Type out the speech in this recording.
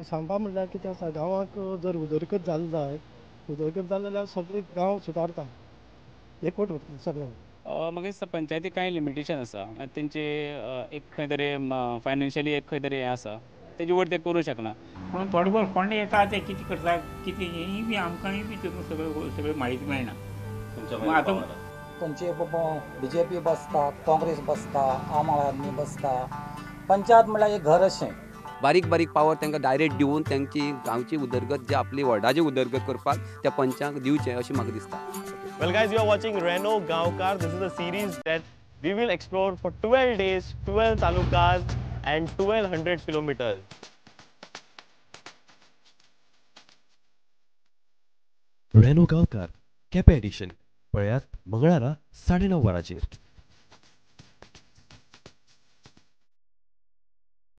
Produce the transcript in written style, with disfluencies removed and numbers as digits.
सांगपा म्हणल्यार कितें आसा, गांवांक जर उदरगत जाली जाय, उदरगत जाली जाल्यार सगळे गांव सुदारता, एकवट उरता सगळें. म्हाका दिसता पंचायती कांय लिमिटेशन आसा, तेंचे एक खंय तरी फायनान्शियली एक खंय तरी हें आसा, तेजे वयर ते करूं शकना. पूण थोडे भोव फंड येता, ते कितें करता कितें हेंय बी आमकांय बी तितून सगळें म्हायती मेळना. आतां खंयचे बीजेपी बसता, काँग्रेस बसता, आम आदमी बसता, पंचायत म्हणल्यार एक घर अशें. बारीक बारीक पावर तांकां डायरेक्ट दिवन तांची गांवची उदरगत, जे आपली वॉर्डाची उदरगत करपाक त्या पंचांक दिवचें अशें म्हाका दिसता. Well guys, you are watching Reno Gaonkar. This is a series that we will explore for 12 days, 12 talukas and 1200 kilometers. Reno Gaonkar, Quepem edition पळयात मंगळारा 9:30 वरांचेर.